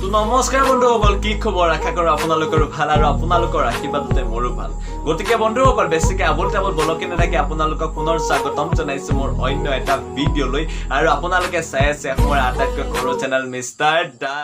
তো নমস্কাৰ বন্ধুসকল, কি খবৰ? আশা কৰোঁ আপোনালোকৰো ভাল আৰু আপোনালোকৰ আশীৰ্বাদতে মোৰো ভাল। গতিকে বন্ধুসকল, বেছিকে আবোল তাবোল বলকি নাথাকি আপোনালোকক পুনৰ স্বাগতম জনাইছো মোৰ অন্য এটা ভিডিঅ'লৈ আৰু আপোনালোকে চাই আছে অসমৰ আটাইতকৈ সৰু চেনেল মিষ্টাৰ দা।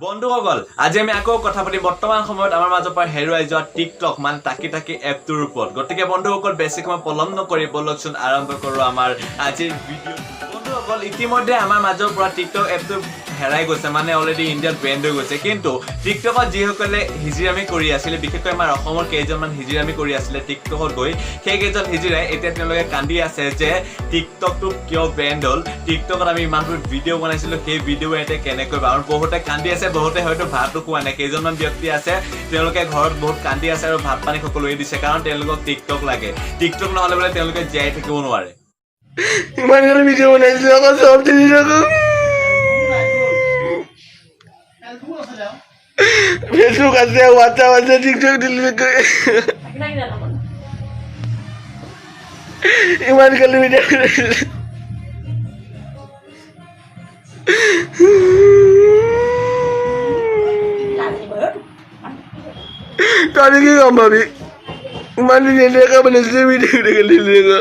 বন্ধুসকল, আজি আমি আকৌ কথা পাতিম বৰ্তমান সময়ত আমাৰ মাজৰ পৰা হেৰুৱাই যোৱা টিকটক মানে টাকি টাকি এপটোৰ ওপৰত। গতিকে বন্ধুসকল, বেছি সময় পলম নকৰি বলকচোন আৰম্ভ কৰোঁ আমাৰ আজিৰ ভিডিঅ'। বন্ধুসকল, ইতিমধ্যে আমাৰ মাজৰ পৰা টিকটক এপটো হেৰাই গৈছে, মানে অলৰেডি ইণ্ডিয়াত বেণ্ড হৈ গৈছে। কিন্তু টিকটকত যিসকলে হিজিৰামি কৰি আছিলে, বিশেষকৈ আমাৰ অসমৰ কেইজনমান হিজিৰামি কৰি আছিলে টিকটকত গৈ, সেইকেইজন হিজিৰাই এতিয়া তেওঁলোকে কান্দি আছে যে টিকটকটো কিয় বেণ্ড হ'ল, টিকটকত আমি ইমানবোৰ ভিডিঅ' বনাইছিলোঁ, সেই ভিডিঅ' এতিয়া কেনেকৈ পাম? আৰু বহুতে কান্দি আছে, বহুতে হয়তো ভাতো খোৱা নাই। কেইজনমান ব্যক্তি আছে, তেওঁলোকে ঘৰত বহুত কান্দি আছে আৰু ভাত পানী সকলোৱে দিছে, কাৰণ তেওঁলোকক টিকটক লাগে। টিকটক নহ'লে বোলে তেওঁলোকে জীয়াই থাকিব নোৱাৰে। ইমান গাল ভিডিঅ' বনাইছিলো, আকৌ চব ডিলিট আকৌ। ফেচবুক আছে, হোৱাটছআপ আছে, টিকটক ডিলিট কৰি ইমান গাল ভিডিঅ' বনাইছিলো। তই কি গম পাবি? ইমান ধুনীয়াকৈ বনাইছিলো ভিডিঅ', ডিলিট আকৌ।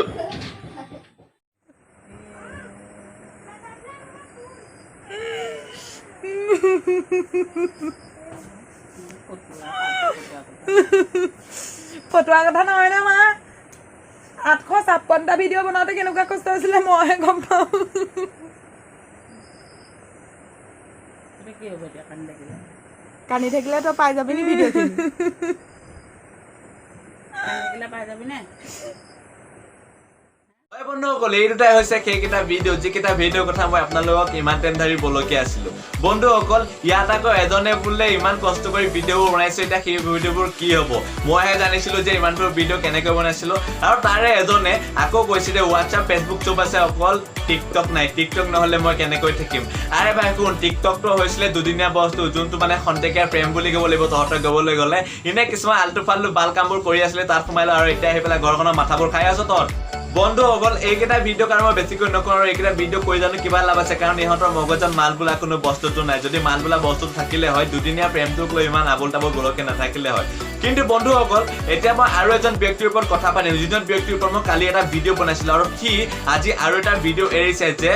ফটোৱা কথা নহয় নে মা? 856টা ভিডিঅ' বনাওঁতে কেনেকুৱা কষ্ট হৈছিলে মইহে গম পাওঁ। কি হ'ব এতিয়া কান্দি থাকিলে? কান্দি থাকিলে তই পাই যাবি নি ভিডিঅ'খিনি? কান্দি থাকিলে পাই যাবি নে? হয় বন্ধুসকল, এই দুটাই হৈছে সেইকেইটা ভিডিঅ', যিকেইটা ভিডিঅ'ৰ কথা মই আপোনালোকক ইমান টাইম ধৰি বলকি আছিলো। বন্ধুসকল, ইয়াত আকৌ এজনে বোলে ইমান কষ্ট কৰি ভিডিঅ'বোৰ বনাইছো, এতিয়া সেই ভিডিঅ'বোৰ কি হ'ব? মইহে জানিছিলো যে ইমানবোৰ ভিডিঅ' কেনেকৈ বনাইছিলো। আৰু তাৰে এজনে আকৌ কৈছে যে হোৱাটছআপ, ফেচবুক চব আছে, অকল টিকটক নাই, টিকটক নহ'লে মই কেনেকৈ থাকিম? আৰে ভাই শুন, টিকটকটো হৈছিলে দুদিনীয়া বস্তু, যোনটো মানে খন্তেকীয়া প্ৰেম বুলি ক'ব লাগিব তহঁতক ক'বলৈ গ'লে। এনে কিছুমান আল্টু ফাল্টু বাল কামবোৰ কৰি আছিলে, তাত সোমাই আৰু এতিয়া আহি পেলাই ঘৰখনৰ মাথাবোৰ খাই আছ তহঁত। বন্ধুসকল, এইকেইটা ভিডিঅ' কাৰণ মই বেছিকৈ নকওঁ আৰু এইকেইটা ভিডিঅ' কৰি জানো কিবা লাভ আছে? কাৰণ ইহঁতৰ মগজত মাল বোলা কোনো বস্তুটো নাই। যদি মাল বোলা বস্তুটো থাকিলে হয়, দুদিনীয়া প্ৰেমটোক লৈ ইমান আবোল তাবোল গোলকে নাথাকিলে হয়। কিন্তু বন্ধুসকল, এতিয়া মই আৰু এজন ব্যক্তিৰ ওপৰত কথা পাতিম, যিজন ব্যক্তিৰ ওপৰত মই কালি এটা ভিডিঅ' বনাইছিলোঁ আৰু সি আজি আৰু এটা ভিডিঅ' এৰিছে যে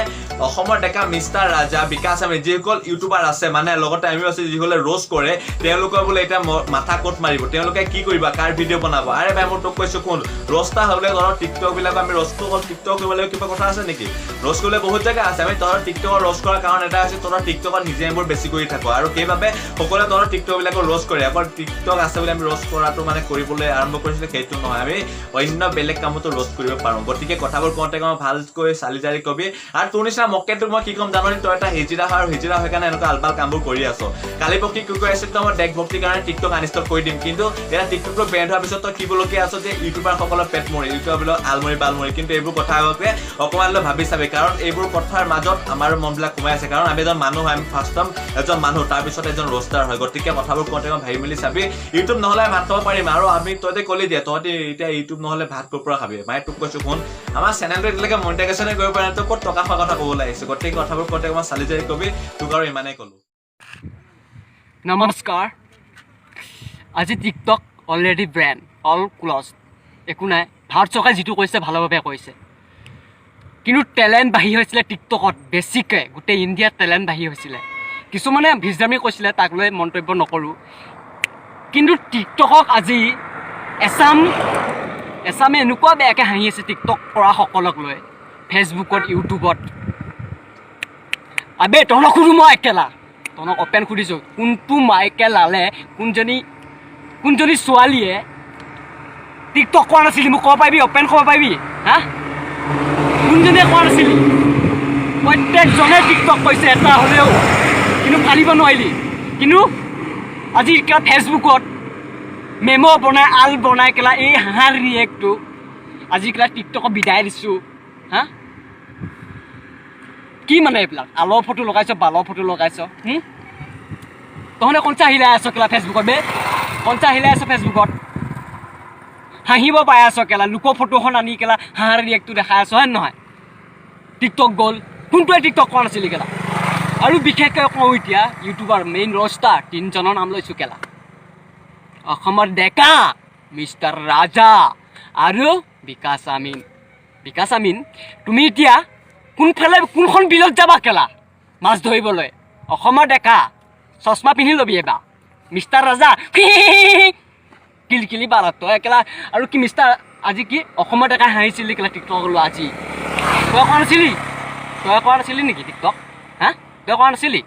অসমৰ ডেকা মিষ্টাৰ ৰাজা, বিকাশ আমি যিসকল ইউটিউবাৰ আছে, মানে লগতে আমিও আছোঁ, যিসকলে ৰ'জ কৰে, তেওঁলোকৰ বোলে এতিয়া মাথা ক'ত মাৰিব, তেওঁলোকে কি কৰিব, কাৰ ভিডিঅ' বনাব? আৰে ভাই, মই তোক কৈছোঁ কোন ৰস্তা হ'লে ধৰক টিকটকবিলাক আমি ৰ'জটো অকল টিকটক কৰিবলৈ কিবা কথা আছে নেকি? ৰ'জ কৰিবলৈ বহুত জেগা আছে। আমি তহঁতৰ টিকটকৰ ৰ'জ কৰাৰ কাৰণ এটা হৈছে, তহঁতৰ টিকটকত নিজে এইবোৰ বেছি কৰি থাকোঁ আৰু সেইবাবে সকলোৱে তহঁতৰ টিকটকবিলাকৰ ৰ'জ কৰে। অকল টিকটক আছে বুলি আমি ৰ'জ কৰাটো মানে কৰিবলৈ আৰম্ভ কৰিছিলোঁ সেইটো নহয়, আমি অন্য বেলেগ কামতো ৰ'জ কৰিব পাৰোঁ। গতিকে কথাবোৰ কওঁতে কওঁ ভালকৈ চালি জাৰি কবি। আৰু তোৰ নিচিনা মক্কেলটোক মই কি ক'ম জাননি? তই এটা হিজিৰা হয় আৰু হিজিৰা হৈ কাৰণে এনেকুৱা আলবাল কামবোৰ কৰি আছ। কালি পক্ষী কি কৈ আছিল তই? মই দেশভক্তিৰ কাৰণে টিকটক আনইনষ্টল কৰি দিম। কিন্তু এতিয়া টিকটকটো বেণ্ড হোৱাৰ পিছত তই কি বলকীয়া আছ যে ইউটিউবাৰসকলৰ পেট মৰি, ইউটিউবাৰবিলাক আলমৰি বালমৰি। কিন্তু এইবোৰ কথা আগতে অকণমান হ'লেও ভাবি চাবি, কাৰণ এইবোৰ কথাৰ মাজত আমাৰ মনবিলাক সোমাই আছে। কাৰণ আমি এজন মানুহ হয়, আমি ফাৰ্ষ্ট টাইম এজন মানুহ, তাৰপিছত এজন ৰ'ষ্টাৰ হয়। গতিকে কথাবোৰ কওঁতে মই ভাবি মেলি চাবি। ইউটিউব নহ'লে আমি ভাত খাব পাৰিম আৰু আমি তহঁতে ক'লি দিয়ে, তহঁতি এতিয়া ইউটিউব নহ'লে ভাত ক'ৰ পৰা খাবি? মানে তোক কৈছোঁ শুন, আমাৰ চেনেলটো এতিয়ালৈকে মনিটাইজেশ্যনে কৰিব পৰা নাই, তই ক'ত টকা খোৱাৰ কথা ক'বলৈ আহিছোঁ? গতিকে কথাবোৰ কওঁতে অকণমান চালি জাৰি কবি। তোক আৰু ইমানেই ক'লোঁ। নমস্কাৰ। আজি TikTok already banned, all close, একো নাই। ভাৰত চৰকাৰে যিটো কৰিছে ভালৰ বাবে কৰিছে, কিন্তু টেলেণ্ট বাঢ়ি হৈছিলে টিকটকত বেছিকৈ। গোটেই ইণ্ডিয়াত টেলেণ্ট বাঢ়ি হৈছিলে। কিছুমানে ভিজদামি কৈছিলে, তাক লৈ মন্তব্য নকৰোঁ। কিন্তু টিকটকক আজি এছামে এনেকুৱা বেয়াকৈ হাঁহি আছে টিকটক কৰাসকলক লৈ ফেচবুকত, ইউটিউবত। আবে তহঁতক সুধো মই, একেলা তহঁতক অপেন সুধিছোঁ, কোনটো মাইকে লালে, কোনজনী কোনজনী ছোৱালীয়ে টিকটক কৰা নাছিলি? মোক ক'ব পাৰিবি? অপেন ক'ব পাৰিবি? হা, কোনজনীয়ে কৰা নাছিলি? প্ৰত্যেকজনে টিকটক কৰিছে এটা হ'লেও, কিন্তু ফালিব নোৱাৰিলি। কিন্তু আজি কিবা ফেচবুকত মেম' বনাই আল বনাই কেলা এই হাঁহাৰ ৰিয়েক্টটো আজি কেলা টিকটকত বিদায় দিছোঁ। হা, কি মানে এইবিলাক আলৰ ফটো লগাইছ, বালৰ ফটো লগাইছ? তহঁতে কঞ্চা হিলাই আছ কেলা ফেচবুকত বে? কঞ্চা হিলাই আছ ফেচবুকত? হাঁহিব পাই আছ কেলা। লোকৰ ফটোখন আনি কেলা হাঁহাৰ ৰিয়েক্টটো দেখাই আছ, হয় নহয়? টিকটক গ'ল, কোনটোৱে টিকটক কৰা নাছিলি কেলা? আৰু বিশেষকৈ কওঁ এতিয়া, ইউটিউবাৰ মেইন ৰষ্টাৰ তিনিজনৰ নাম লৈছোঁ কেলা, অসমৰ ডেকা, মিষ্টাৰ ৰাজা আৰু বিকাশ আমিন। বিকাশ আমিন, তুমি এতিয়া কোনফালে কোনখন বিলত যাবা কেলা মাছ ধৰিবলৈ? অসমৰ ডেকা, চশমা পিন্ধি ল'বি এবাৰ। মিষ্টাৰ ৰাজা, কিলকিলি বাৰত তই কেলা। আৰু কি মিষ্টাৰ, আজি কি অসমৰ ডেকাই হাঁহিছিলি কেলা টিকটক লোৱা আজি? তই কোৱা নাছিলি? তই কোৱা নাছিলি নেকি টিকটক? হা, তই কোৱা নাছিলি?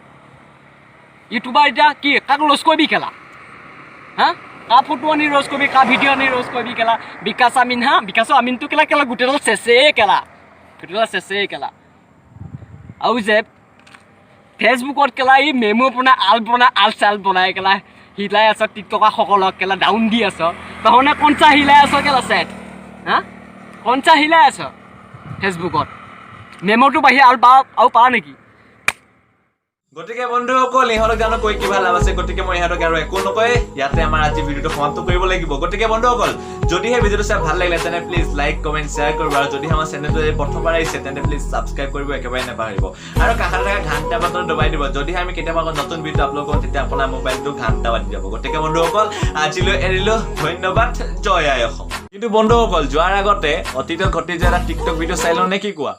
ইউটিউবাৰ এতিয়া কি কাক লছ কৰিবি কেলা? হা, কা ফটো আনি ৰ'জ কৰিবি? কা ভিডিঅ' আনি ৰ'জ কৰিবি কেলা? বিকাশ আমিন, হা, বিকাশ আমিনটো কেলা কেলা গোটেইডাল চেচেই কেলা, গোটেইডাল চেচেই কেলা। আৰু যে ফেচবুকত কেলা এই মেমো বনাই আল বনাই আল চাল বনাই কেলা হিলাই আছ, টিকটকাৰসকলক কেলা ডাউন দি আছ। তহঁতে কঞ্চা হিলাই আছ কেলা চেট? হা, কঞ্চা হিলাই আছ ফেচবুকত? মেম'টো বাহিৰে আৰু পা আৰু পাৰ নেকি? গতিকে বন্ধুসকল, ইহঁতক জানো কৈ কিবা লাভ আছে? গতিকে মই ইহঁতক আৰু একো নকয় ইয়াতে আমাৰ আজি ভিডিঅ'টো সমাপ্ত কৰিব লাগিব। গতিকে বন্ধুসকল, যদিহে ভিডিঅ'টো চাই ভাল লাগিলে, তেনে প্লিজ লাইক, কমেণ্ট, শ্বেয়াৰ কৰিব। আৰু যদি আমাৰ চেনেলটো এই প্ৰথমবাৰ আহিছে, তেন্তে প্লিজ ছাবস্ক্ৰাইব কৰিব একেবাৰে নাপাহৰিব আৰু কাষতে থকা ঘণ্টা বাটন দবাই দিব। যদিহে আমি কেতিয়াবা আকৌ নতুন ভিডিঅ' আপলোড কৰোঁ, তেতিয়া আপোনাৰ মোবাইলটো ঘণ্টা বাজি যাব। গতিকে বন্ধুসকল, আজিলৈ এৰিলো। ধন্যবাদ। জয় আই অসম। কিন্তু বন্ধুসকল, যোৱাৰ আগতে অতীতত ঘটি যোৱা এটা টিকটক ভিডিঅ' চাই লওঁ নে কি কোৱা?